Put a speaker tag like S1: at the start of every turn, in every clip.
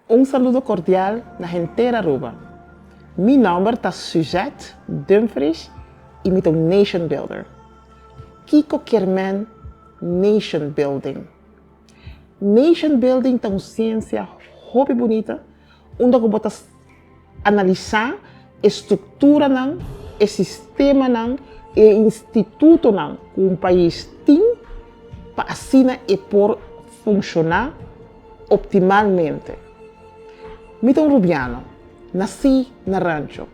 S1: Un saludo cordial na henter Aruba. Mi nomber ta Suzette Dumfries y mi ta un Nation Builder. Kico kier men Nation Building? Nation Building ta un ciencia hopi bunita unda cu bo ta analisa e structuranan, e sistemanan, e institutonan cu un pais tin pa asina e por funciona optimalmente. Mi ta un Rubiano, nací na Rancho.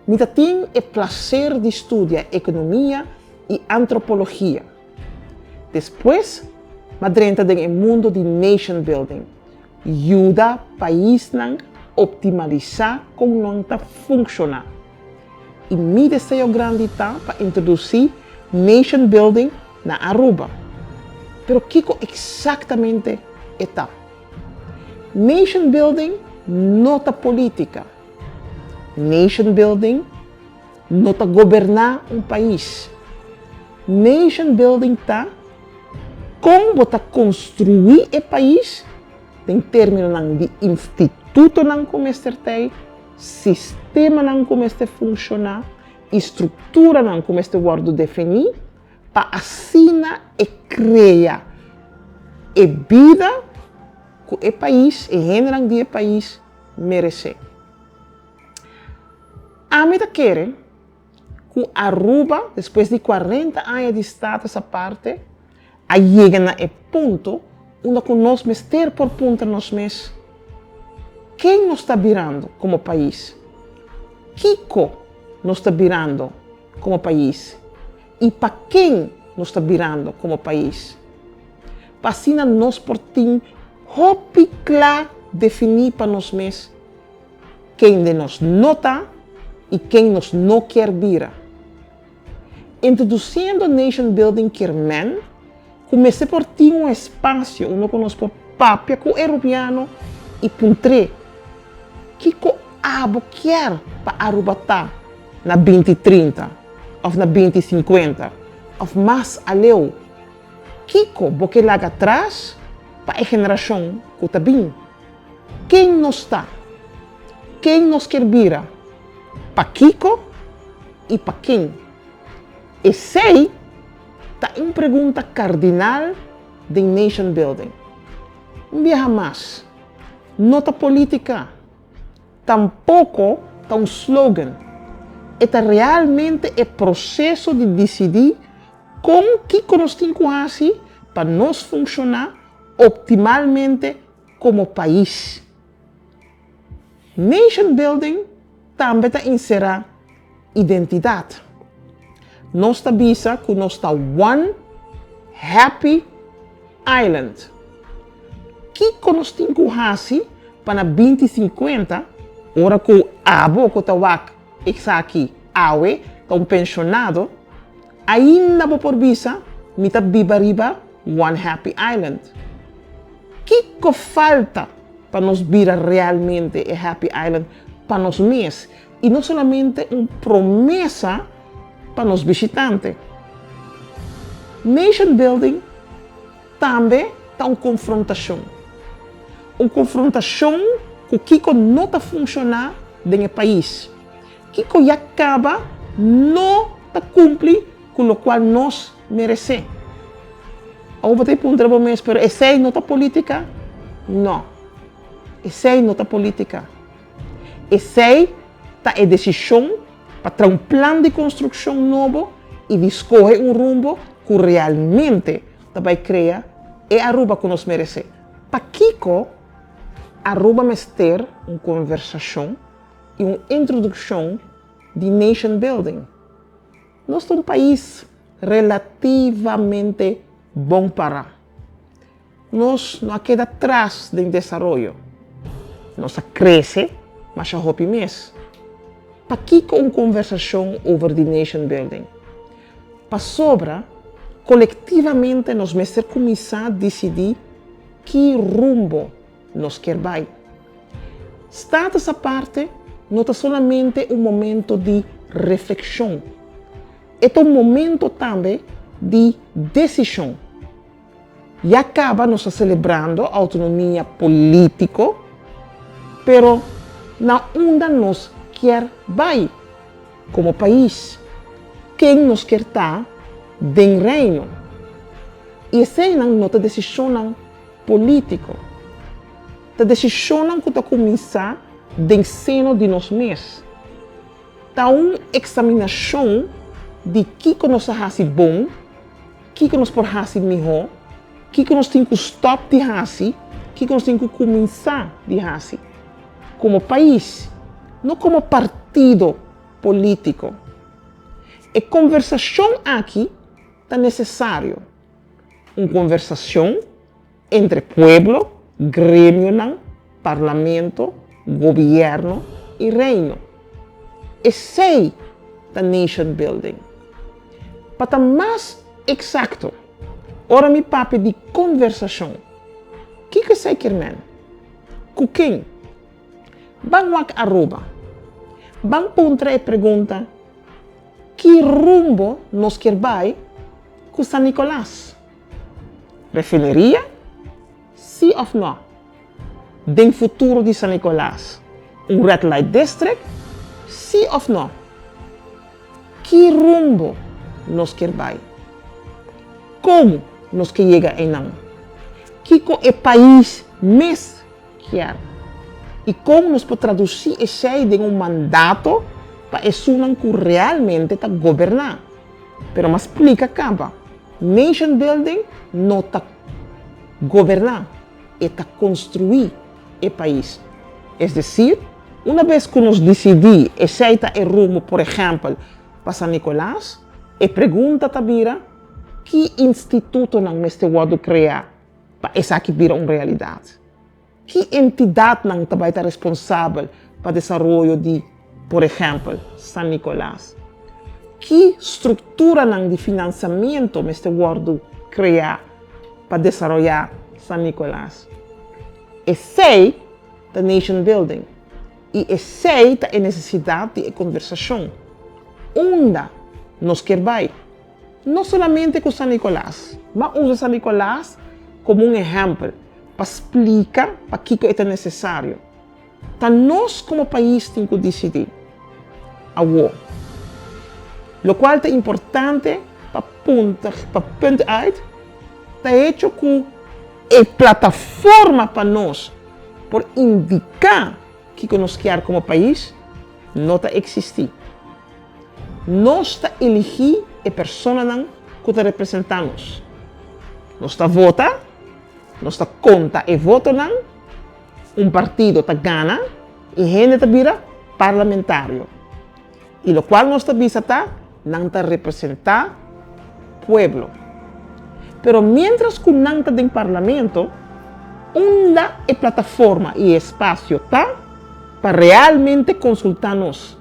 S1: Mi ta tin e placer di studia economia y antropologia. Despues m'a drenta den e mundo di nation building, yuda paisnan optimalisá kon nan ta funshoná. I mi deseo grandi ta pa introdusí nation building na Aruba. Pero kiko eksaktamente e ta? Nation building no ta polítika. Nation building no ta goberná un pais. Nation building ta kon bo ta konstruí e pais den términonan di institutonan ku mester tei, sistemanan ku mester funshoná i strukturanan ku mester wòrdu definí pa asina e krea e bida ku e pais, e hendenan di e pais meresé. Ami ta kere ku Aruba despues di kuarenta aña di status aparte a yega na e punto unda ku nos mester por puntra nos mes, ken nos ta birando komo pais? Kiko nos ta birando komo pais? I pa ken nos ta birando komo pais? Pa asina nos por tin hopi kla definí pa nos mes Kende nos no ta y ken nos no kier bira. Introduciendo Nation Building kier men cu mester por tin un espacio unda cu nos por papia cu e Rubiano y puntr'é kico abo kier pa Aruba ta na binti trinta of na binti sinkuenta of mas aleu. Kico bo ke laga atras pa e generacion cu ta bin? Ken nos ta? Ken nos kier bira? Pakiko i pa ken? Esei ta un pregunta kardinal den nation building. Un biaha mas, no ta politica, tampoko ta un slogan. E ta realmente e proseso di disidí kon kiko nos tin ku hasi pa nos funshoná optimalmente komo pais. Nation building tambe ta enserá identidat. Nos ta bisa ku nos ta one happy island. Kiko nos tin ku hasi pa na binti sinkuenta, ora ku abo ku ta wak esaki awe ta un penshonado, ainda bo por bisa mi ta biba riba One Happy Island. Kiko falta pa nos bira realmente e Happy Island pa nos mes i no solamente un promesa pa nos bishitante? Nation building tambe ta un konfrontashon. Un konfrontashon ku kiko no ta funshoná den e pais. Kiko ya kaba no ta kumpli ku lokual nos meresé. Awor bo ta puntra bo mes, pero esei no ta polítika? No, esei no ta polítika. Esei ta e desishon pa traha un plan di konstrukshon nobo i di skohe un rumbo ku realmente ta bai krea e Aruba ku nos meresé. Pakiko Aruba mester un konversashon i un introdukshon di nation building? Nos ta un pais relativamente bon pará. Nos no a keda tras den desaroyo. Nos a krese masha hopi mes. Pakiko un konversashon over di nation building? Pasobra kolektivamente nos mester kuminsá disidí ki rumbo nos kier bai. Status aparte no ta solamente un momento di reflekshon, e ta un momento tambe di desishon. Ya kaba nos ta selebrando outonomia polítiko, Pero na unda nos kier bai komo pais? Ken nos kier ta den Reino? I eseinan no ta desishonnan polítiko. Ta desishonnan ku ta kuminsá den seno di nos mes. Ta un eksaminashon di kiko nos a hasi bon, kiko nos por hasi mihó, kiko nos tin ku stòp di hasi, kiko nos tin ku kuminsá di hasi. Komo pais, no komo partido polítiko. E konversashon aki ta nesesario. Un konversashon entre pueblo, gremionan, parlamento, gobierno y reino. Esey ta nation building. Pa ta mas exacto, ora mi papia di conversacion, kico esey kier men? Cu ken? Ban wak Aruba. Ban puntra e pregunta, ki rumbo nos kier bay cu San Nicolas? Refineria? Sí of no? Den futuro di San Nicolas, un red light district? Sí of no? Ki rumbo nos kier bai? Kon nos ke yega einan? Kiko e pais mes kier? I kon nos por tradusí esei den un mandato pa esunnan ku realmente ta goberná? Pero m'a splika kaba, nation building no ta goberná, e ta konstruí e pais. Es desir, una bes ku nos disidí esei ta e rumbo, por ehèmpel, pa San Nicolas, e pregunta ta bira, ki institutonan mester wòrdu kreá pa esaki bira un realidat? Ki entidatnan ta bai ta responsabel pa desaroyo di, por ehèmpel, San Nicolas? Ki strukturanan di finansiamentu mester wòrdu kreá pa desaroyá San Nicolas? Esei ta nation building i esei ta e nesesidat di e konversashon. Unda nos kier bai? No solamente ku San Nicolas. M'a usa San Nicolas komo un ehèmpel pa splika pakiko e ta nesesario. Ta nos komo pais tin ku disidí. Awor, lokual ta importante pa punta, pa punt uit, ta hecho ku e plataforma pa nos por indiká kiko nos kier komo pais no ta eksistí. Nos ta eligí e personanan ku ta representá nos. Nos ta vota, nos ta konta e votonan, un partido ta gana i hende ta bira parlamentario. I lokual nos ta bisa ta, nan ta representá pueblo. Pero miéntras ku nan ta den parlamento, unda e plataforma i e espasio ta pa realmente konsultá nos?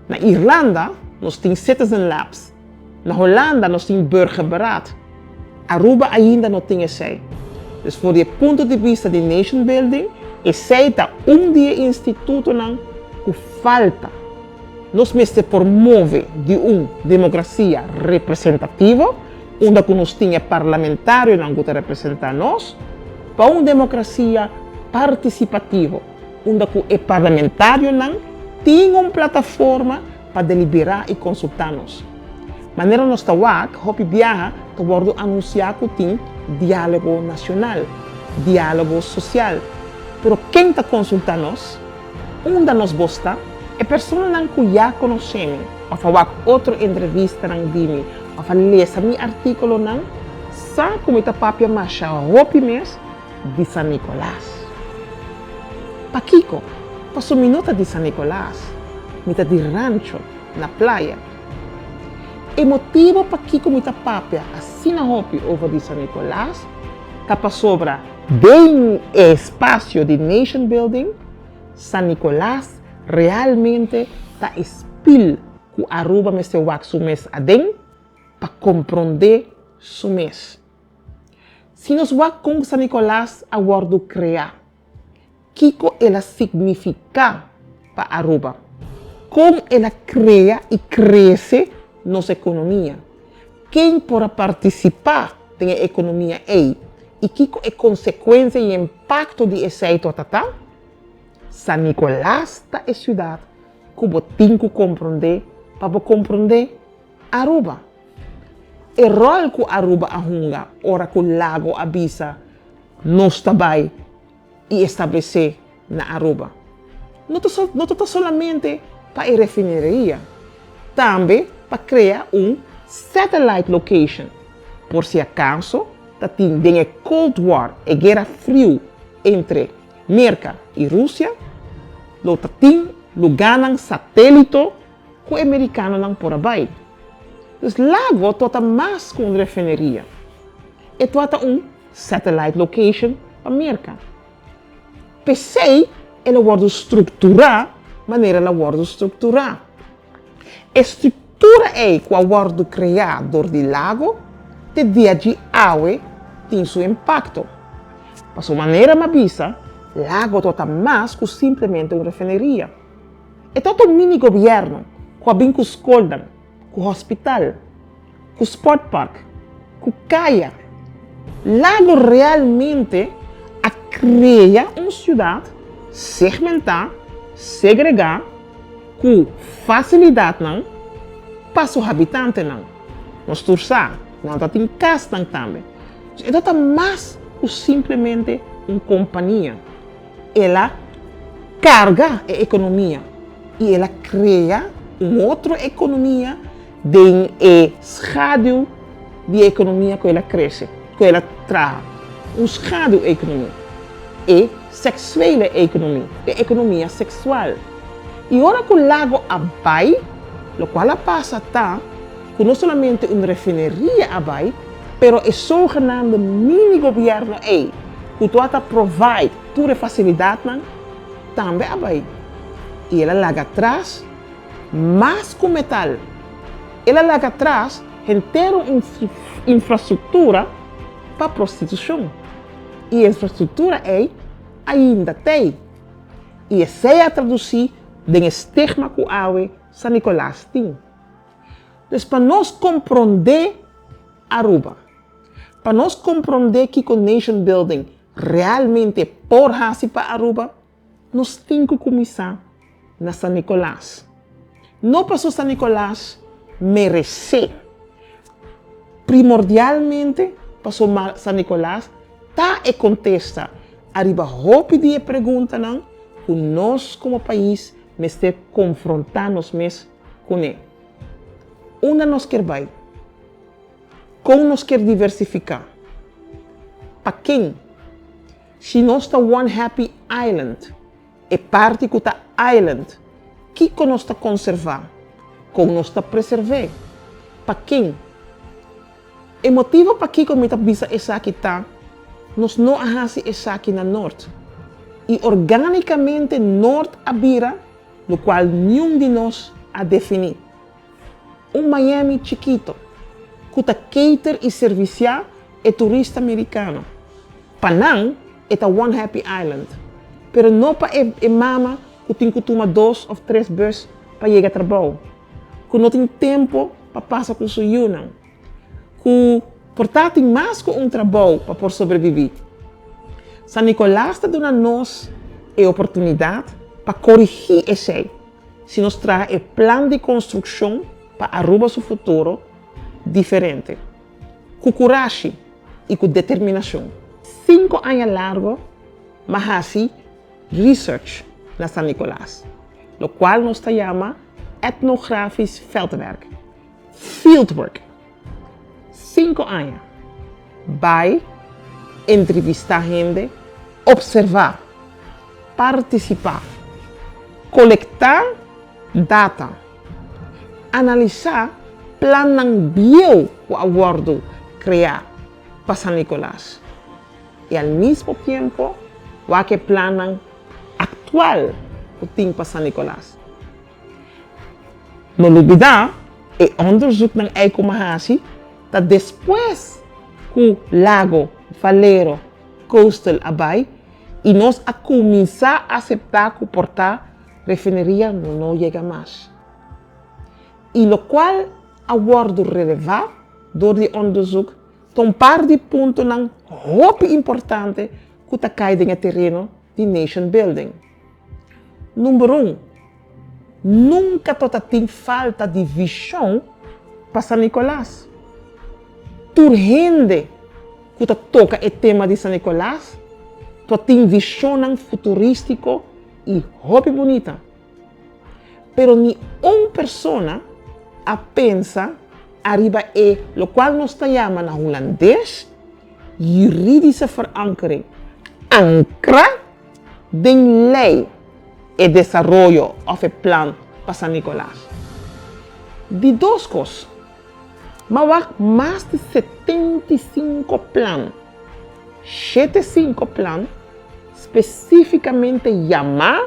S1: Na Irlanda nos tin Citizen Labs, na Holanda nos tin Burgerberaad. Aruba ainda no tin esei. Dus for di e punto di bista di nation building, esei ta un di e institutonan ku falta. Nos mester por move di un demokrasia representativo, unda ku nos tin e parlamentarionan ku ta representá nos, pa un demokrasia partisipativo, unda ku e parlamentarionan tin un plataforma pa deliberá i konsultá nos. Manera nos ta wak, hopi biaha ta wòrdu anunsiá ku tin diálogo nashonal, diálogo sosial. Pero ken ta konsultá nos? Unda nos bos ta? E personanan ku ya konosé mi òf a wak otro entrevistanan di mi òf a lesa mi artíkulonan sa ku mi ta papia masha hopi mes di San Nicolas. Pakiko? Paso mi no ta di San Nicolas, mi ta di rancho na playa. E motibo pakiko mi ta papia asina hopi over di San Nicolas ta pasobra den e espacio di nation building, San Nicolas realmente ta e spil cu Aruba mester wak su mes aden pa compronde su mes. Si nos wak kon San Nicolas a wordo crea, kiko el a significa pa Aruba, kon el a crea y crece nos economia, ken por a participa den e economia ey y kiko e consecuencia y impacto di esey tabata ta? San Nicolas ta e ciudad cu bo tin cu comprende pa bo comprende Aruba. E rol cu Aruba a hunga ora cu Lago a bisa nos ta bay y establece na Aruba. No ta no ta solamente pa e refineria, tambe pa crea un satellite location por si acaso ta tin den e Cold War, e guera friu entre Merca y Rusia, lo ta tin luganan satelito cu e mericanonan por a bay. Dus Lago tabata mas cu un refineria, e tabata un satellite location pa Merca. P'esei el a wòrdu strukturá manera el a wòrdu strukturá. E struktura ei ku a wòrdu kreá dor di Lago te dia dji awe tin su impakto. Pasobra manera mi a bisa, Lago tabata mas ku simplemente un refineria. E tabata un mini gobièrnu ku a bin ku skolnan, ku hospital, ku sportpark, ku kaya. Lago realmente a krea un siudat segmentá, segregá, ku fasilidatnan pa su habitantenan. Nos tur sa, nan ta tin kasnan tambe. E ta mas ku simplemente un kompania. El a karga e ekonomia i el a krea un otro ekonomia den e schaduw di e ekonomia ku el a krese, ku el a traha. Un schaduwekonomie, e seksuele ekonomie, e ekonomia seksual. I ora ku Lago a bai, lokual a pasa ta ku no solamente un refineria a bai, pero e zogenaamde mini-gobierno ei, ku tabata provide tur e fasilidatnan, tambe a bai. I el a laga atras mas ku metal. El a laga atras henter un infrastruktura pa prostitushon. I e infrastruktura ei ainda t'ei. I esei a tradusí den e stigma ku awe San Nicolas tin. Dus pa nos komprondé Aruba, pa nos komprondé kiko nation building realmente por hasi pa Aruba, nos tin ku kuminsá na San Nicolas. No paso San Nicolas meresé, primordialmente paso San Nicolas ta e kontesta ariba hopi di e preguntanan ku nos komo pais mester konfrontá nos mes kuné. Unda nos kier bai? Kon nos kier diversifiká? Pa ken? Si nos ta One Happy Island, e parti ku ta island, kiko nos ta konservá? Kon nos ta preserv'é? Pa ken? E motibu pakiko mi ta bisa esaki ta, nos no a hasi esaki na Nort. I orgánikamente Nort a bira lokual niun di nos a definí. Un Miami chikito ku ta cater i servisiá e turista merikano. Pa nan e ta one happy island, pero no pa e e mama ku tin ku tuma dos òf tres bus pa yega trabou, ku no tin tempu pa pasa ku su yunan, ku por ta tin mas ku un trabou pa por sobrebibí. San Nicolas ta duna nos e oportunidat pa korigí esei si nos traha e plan di konstrukshon pa Aruba su futuro diferente, ku kurashi i ku determinashon. Sinku aña largo m'a hasi research na San Nicolas, lokual nos ta yama etnografisch veldwerk, fieldwork. 5 aña. Bai, entrevistá hende, opservá, partisipá, kolektá data, analisá plannan bieu ku a wòrdu kreá pa San Nicolas i al mismo tiempo wak e plannan aktual ku tin pa San Nicolas. No lubidá, e onderzoeknan ei ku mi a hasi ta despues ku Lago, Valero, Coastal a bai i nos a kuminsá aseptá ku por ta refineria lo no yega mas. I lokual a wòrdu relevá dor di onderzoek ta un par di puntonan hopi importante ku ta kai den e tereno di nation building. Number un, nunca tabata tin falta di vision pa San Nicolas. Tur hende cu ta toca e tema di San Nicolas ta tin visionnan futuristico y hopi bunita. Pero ni un persona a pensa ariba e locual nos ta yama na Hulandes juridische verankering, ancra den ley e desaroyo of e plan pa San Nicolas. Di dos cos, m'a wak mas di 75 plan, 75 plan, specificamente yama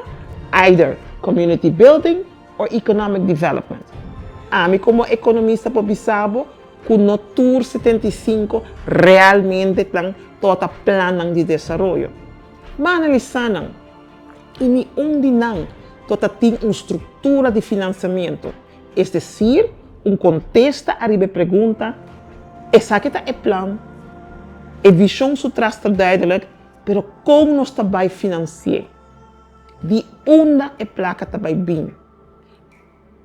S1: either community building or economic development. Ami como economista por bisa bo cu no tur 75 realmente tan tabata plannan di desaroyo. M'a analisa nan y ni un di nan tabata tin un structura di financiamento, es decir, un contesta ariba e pregunta, esaki ta e plan, e vision su tras ta duidelijk, Pero kon nos ta bai finansi'é? Di unda e plaka ta bai bin?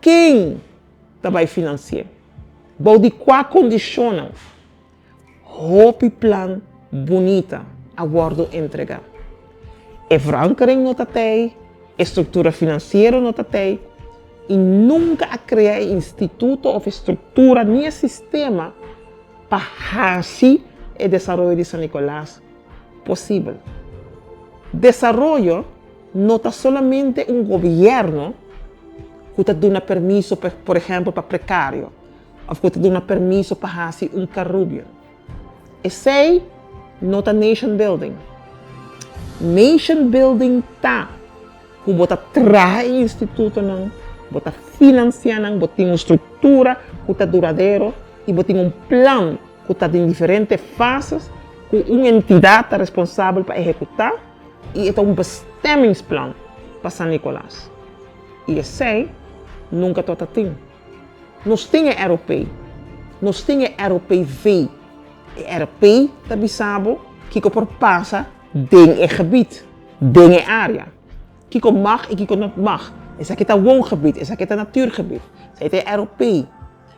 S1: Ken ta bai finansi'é? Bou di kua kondishonnan? Hopi plan bunita a wòrdu entregá. E verankering no ta tei, e struktura finansiero no ta tei i nunka a krea e instituto òf e struktura ni e sistema pa hasi e desaroyo di San Nicolas posibel. Desaroyo no ta solamente un gobierno cu ta duna permiso por ehempel pa precario of cu ta duna permiso pa hasi un Carubio. Esey no ta nation building. Nation building ta cu bo ta traha e institutonan, bo ta financia nan, bo tin un structura cu ta duradero y bo tin un plan cu ta den diferente fases cu un entidad ta responsabel pa ehecuta y e ta un bestemmingsplan pa San Nicolas. Y esey nunca tabata tin. Nos tin e ROP. Nos tin e ROPV. E ROP ta bisa bo kico por pasa den e gebied, den e area. Kiko mag i kiko no mag. Esaki ta woongebied, esaki ta natuurgebied. Esaki ta e ROP.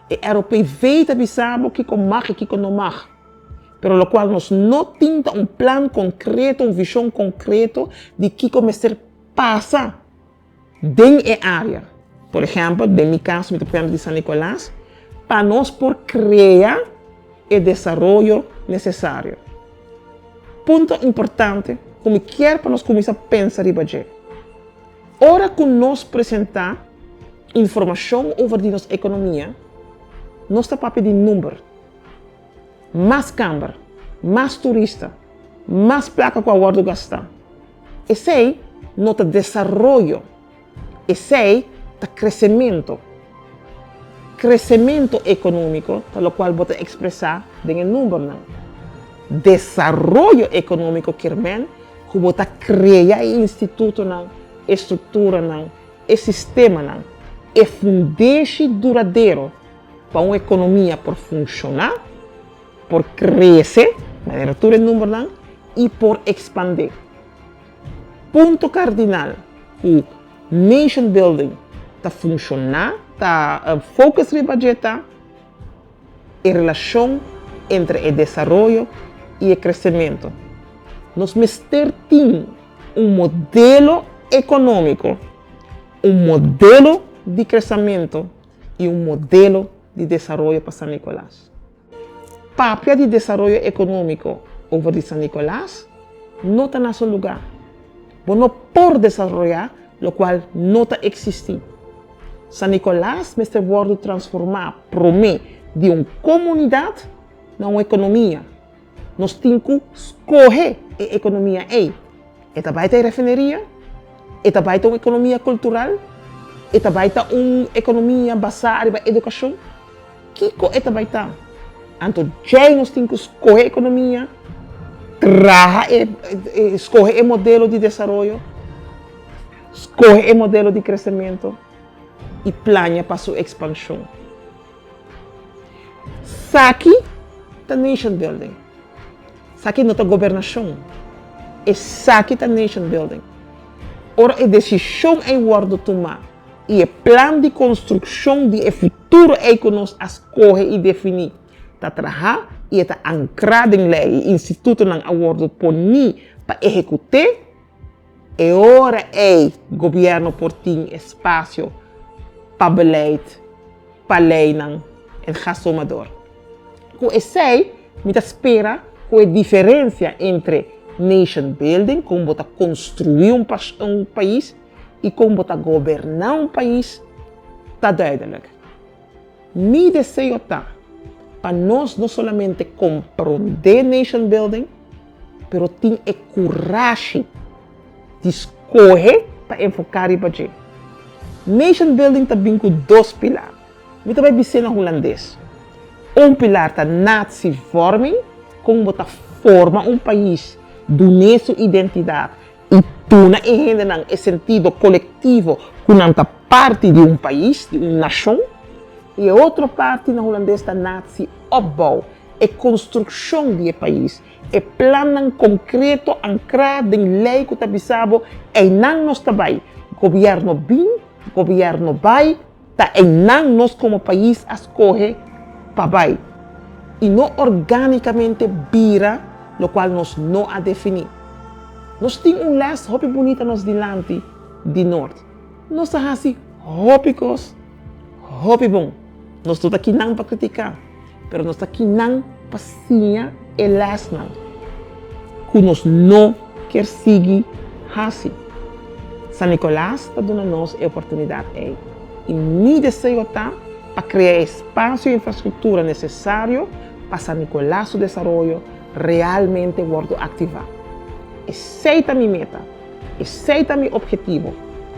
S1: E ROPV ta bisa bo kiko mag i kiko no mag. Pero lokual nos no tin ta un plan konkreto, un vishon konkreto di kiko mester pasa den e área. Por ehèmpel, den mi kaso mi ta papia di San Nicolas, pa nos por krea e desaroyo nesesario. Punto importante ku mi kier pa nos kuminsá pensa riba dje. Ora ku nos presentá informashon over di nos ekonomia, nos ta papia di number. Mas kamber, mas turista, mas plaka ku a wòrdu gastá. Esei no ta desaroyo, esei ta kresementu. Kresementu ekonómiko ta lokual bo ta ekspresá den e numbernan. Desaroyo ekonómiko kier men ku bo ta krea e institutonan, e strukturanan, e sistemanan, e fundeshi duradero pa un ekonomia por funshoná, por krese, manera tur e numbernan, i por ekspandé. Punto kardinal ku nation building ta funshoná, ta focus riba dje ta e relashon entre e desaroyo i e kresementu. Nos mester tin un modelo ekonómiko, un modelo di kresementu i un modelo di desaroyo pa San Nicolas. Papia di desaroyo ekonómiko over di San Nicolas no ta na su lugá. Bo no por desaroyá lokual no ta eksistí. San Nicolas mester wòrdu transformá promé di un komunidat na un ekonomia. Nos tin ku skohe e ekonomia ei. E ta bai ta e refineria? E ta bai ta un ekonomia kultural? E ta bai ta un ekonomia basá riba edukashon? Kiko e ta bai ta? Anto djei nos tin ku skohe ekonomia, traha e, skohe e modelo di desaroyo, skohe e modelo di kresementu i plania pa su ekspanshon. Saki ta nation building. Saki no ta gobernashon. Esaki ta nation building. Ora e desishon ei wòrdu tumá i e plan di konstrukshon di e futuro ei ku nos a skohe i definí ta trahá i e ta ankrá den lei i institutonan a wòrdu poní pa ehekut'é, e ora ei gobièrnu por tin espasio pa beleid, pa leinan en ga zo maar door. Ku esei mi ta spera ku e diferensia entre nation building, kon bo ta konstruí un un pais, i kon bo ta goberná un pais ta duidelik. Mi deseo ta pa nos no solamente komprondé nation building, pero tin e kurashi di skohe pa enfoká riba dje. Nation building ta bin ku dos pilar. Mi ta bai bis'é na hulandes. Un pilar ta natievorming, kon bo ta forma un pais, dun'é su identidat i duna e hendenan e sentido kolektivo ku nan ta parti di un pais, di un nashon. I e otro parti na hulandes ta natieopbouw, e konstrukshon di e pais, e plannan konkreto ankrá den lei ku ta bisa bo einan nos ta bai, gobièrnu bin, gobièrnu bai, Ta einan nos komo pais a skohe pa bai i no orgánikamente bira lokual nos no a definí. Nos tin un lès hopi bunita nos dilanti di Noord. Nos a hasi hopi kos hopi bon. Nos no ta kinan pa kritiká, pero nos ta kinan pa siña e lèsnan ku nos no kier sigui hasi. San Nicolas ta duna nos e oportunidat ei i mi deseo ta pa krea e espasio i infrastruktura nesesario pa San Nicolas su desaroyo realmente wòrdu aktivá. Esei ta mi meta, esei ta mi ophetivo,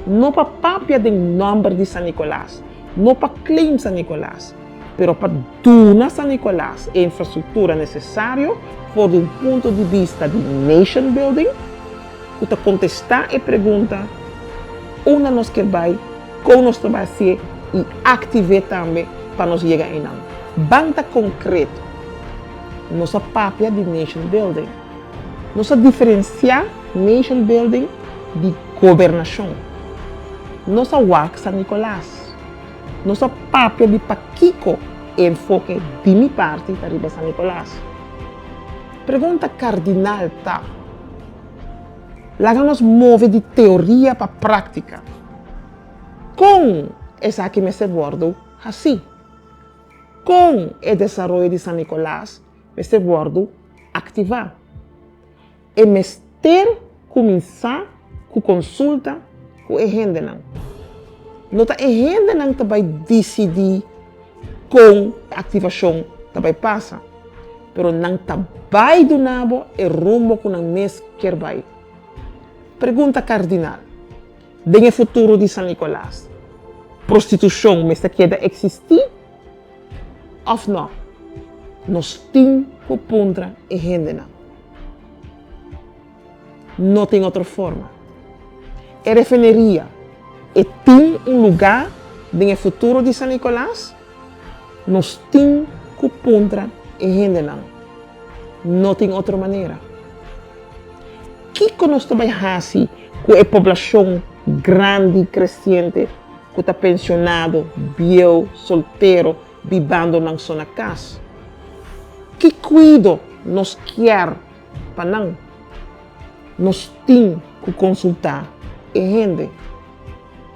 S1: no pa papia den nòmber di San Nicolas, no pa claim San Nicolas, pero pa duna San Nicolas e infrastruktura nesesario for di un punto di bista di nation building ku ta kontestá e pregunta unda nos kier bai, kon nos ta bai hasié i aktiv'é tambe pa nos yega einan. Ban ta konkreto. Nos a papia di nation building. Nos a diferensiá nation building di gobernashon. Nos a wak San Nicolas. Nos a papia di pakiko e enfoke di mi parti ta riba San Nicolas. Pregunta kardinal ta, Laga nos move di teoria pa práktika. Kon esaki mester wòrdu hasí? Kon e desaroyo di San Nicolas mester wòrdu aktivá? E mester kuminsá ku konsulta ku e hendenan. No ta e hendenan ta bai disidí kon e aktivashon ta bai pasa, pero nan ta bai duna bo e rumbo ku nan mes kier bai. Pregunta kardinal, Den e futuro di San Nicolas, prostitushon mester keda eksistí òf nò? Nos tin ku puntra e hendenan. No tin otro forma. E refineria e tin un lugá den e futuro di San Nicolas? Nos tin ku puntra e hendenan. No tin otro manera. Kiko nos ta bai hasi ku e poblashon grandi kresiente ku ta pensionado, bieu, soltero, bibando nan so na kas? Ki kuido nos kier pa nan? Nos tin ku konsultá e hende.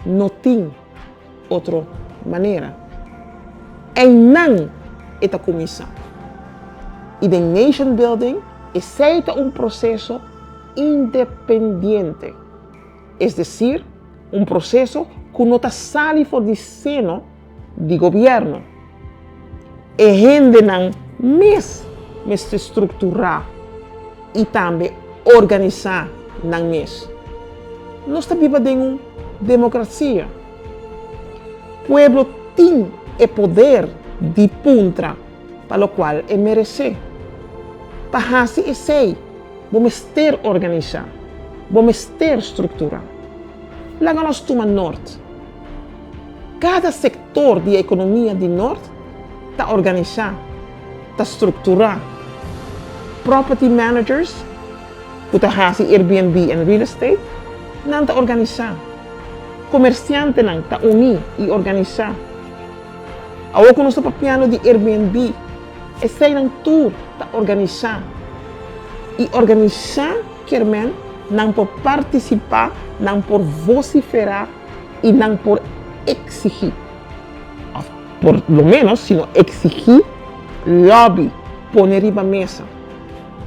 S1: No tin otro manera. Einan e ta kuminsá. I den nation building esei ta un proseso independiente. Es desir, un proseso ku no ta sali for di seno di gobièrnu. E hendenan mes mester strukturá i tambe organisá nan mes. Nos ta biba den un demokrasia. Pueblo tin e poder di puntra pa lokual e meresé. Pa hasi esei bo mester organisá, bo mester strukturá. Laga nos tuma Nort. Kada sektor di e ekonomia di Nort ta organisá, ta strukturá. Property managers ku ta hasi Airbnb en real estate, Nan ta organisá. Komersiantenan ta uní i organisá. Awor ku nos ta papiando di Airbnb, eseinan tur ta organisá. I organisá kier men nan por partisipá, nan por vosiferá i nan por eksigí. Òf por lo ménos si no eksigí, lòbi, pone riba mesa.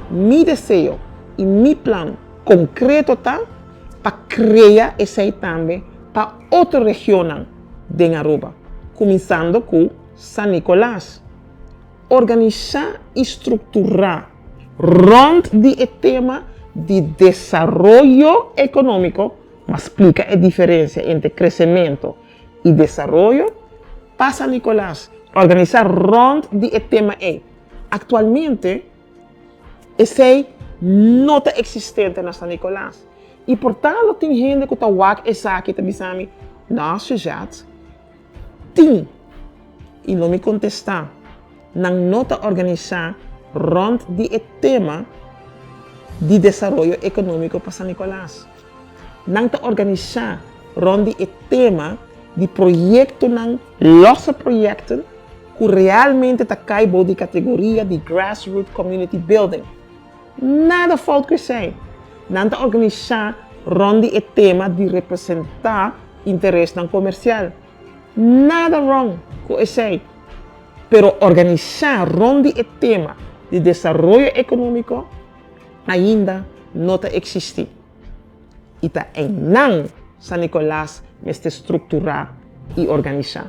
S1: Mi deseo i mi plan konkreto ta pa krea esei tambe pa otro regionnan den Aruba, kuminsando ku San Nicolas. Organisá i strukturá rònt di e tema di desaroyo ekonómiko, ma splika e diferensia entre kresementu i desaroyo, pa San Nicolas organisá rònt di e tema ei. Aktualmente esei no ta eksistente na San Nicolas i por tanto tin hende ku ta wak esaki i ta bisa mi, No, Suzette, tin! I lo mi kontestá, Nan no ta organisá rònt di e tema di desaroyo ekonómiko pa San Nicolas. Nan ta organisá rònt di e tema di proyektonan, losse projecten, ku realmente ta kai bou di kategoria di grassroot community building. Nada fout ku esei. Nan ta organisá rònt di e tema di representá interesnan komersial. Nada wrong ku esei. Pero organisá rònt di e tema di desaroyo ekonómiko ainda no ta eksistí. I ta einan San Nicolas mester strukturá i organisá.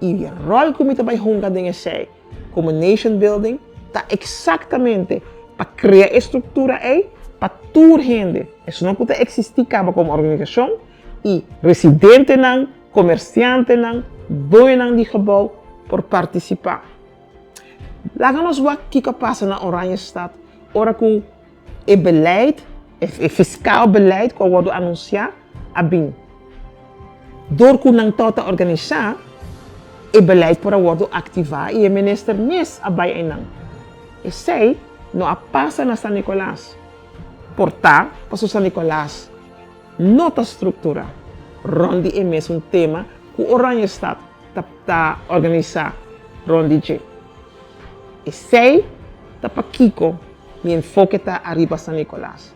S1: I e ròl ku mi ta bai hunga den esei komo nation building ta eksaktamente pa krea e struktura ei pa tur hende, esunnan ku ta eksistí kaba komo organisashon i residentenan, komersiantenan, doñonan di gebou por partisipá. Laga nos wak kiko a pasa na Oranjestad ora ku E beleid, e fiscaal beleid cu a wordo anuncia a bin. Door cu nan tawata organisa, e beleid por a wordo activa y e minister mes a bay eynan. Esey no a pasa na San Nicolas. Por ta pasobra San Nicolas no ta structura rond di e mesun tema cu Oranjestad ta ta organisa rond di dje. Esey ta pakico Mi enfoke ta ariba San Nicolas.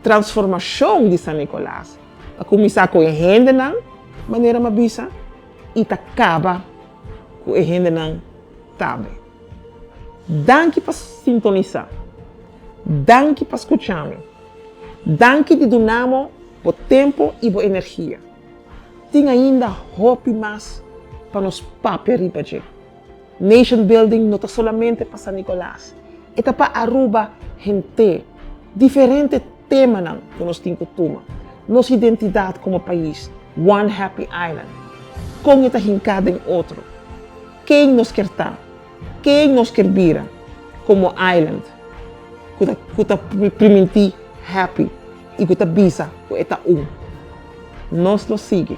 S1: Transformacion di San Nicolas ta cuminsa cu e hendenan, manera mi a bisa, y ta caba cu e hendenan tambe. Danki pa sintonisa. Danki pa scucha mi. Danki di dunamo bo tempo y bo energia. Tin ainda hopi mas pa nos papia riba dje. Nation building no ta solamente pa San Nicolas, e ta pa Aruba henter. Diferente temanan ku nos tin ku tuma. Nos identidat komo pais, One Happy Island, kon e ta hinká den otro? Ken nos kier ta? Ken nos kier bira komo island ku ta ku ta primintí happy i ku ta bisa ku e ta un? Nos lo sigui.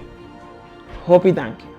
S1: Hopi danki.